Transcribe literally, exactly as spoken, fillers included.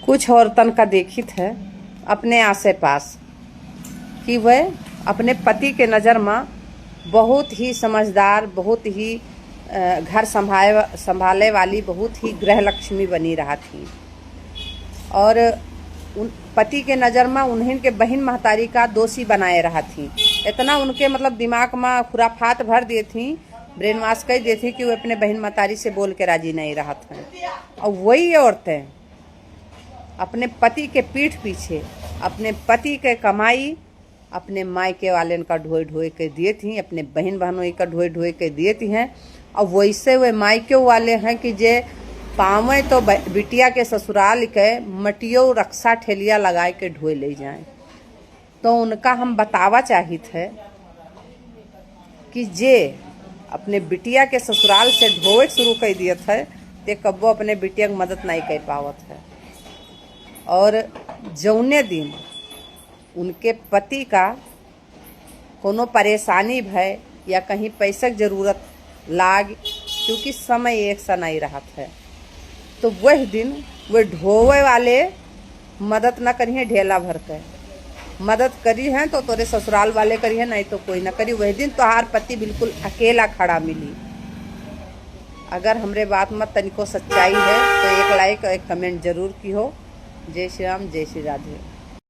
कुछ औरतन का देखित है अपने आसे पास कि वह अपने पति के नज़र में बहुत ही समझदार, बहुत ही, अ, घर संभाए, संभाले वाली बहुत ही गृह लक्ष्मी बनी रहत ही। और उन पति के नज़र में उन्हीं के बहिन महतारी का दोषी बनाए रहत ही। इतना उनके, मतलब, दिमाग में खुराफात भर देत ही, brainwash कर देत ही कि वो अपने बहिन महतारी से बोल के राजी नहीं रहत हैं। और वही औरतें अपने पति के पीठ पीछे अपने पति के कमाई अपने मायके वालेन का ढोए ढोए के दिए थी, अपने बहिन बहनोई का ढोए ढोए के दिए थी हैं। और वैसे वे मायके वाले हैं कि जे पावे तो ब-, बिटिया के ससुराल के मटियो रक्सा ठेलिया लगाए के ढोए ले जाएं। तो उनका हम बतावा चाहित है कि जे अपने बिटिया के ससुराल से ढोए शुरू कर दियत है, ते कब्बो अपने बिटिया के मदद नहीं कर पावत है। और जौने दिन उनके पति का कोनो परेशानी भय या कहीं पैसा के जरूरत लाग, क्योंकि समय एक सा नहीं रहत है, तो वह दिन वे ढोवे वाले मदद न करिए, ढेला भर के मदद करी हैं तो तोरे ससुराल वाले करी हैं, नहीं तो कोई ना करी। वह दिन तोहार पति बिल्कुल अकेला खड़ा मिली। अगर हमरे बात में तनिको सच्चाई है तो एक like और एक comment जरूर की हो। जय श्री राम, जय श्री राधे।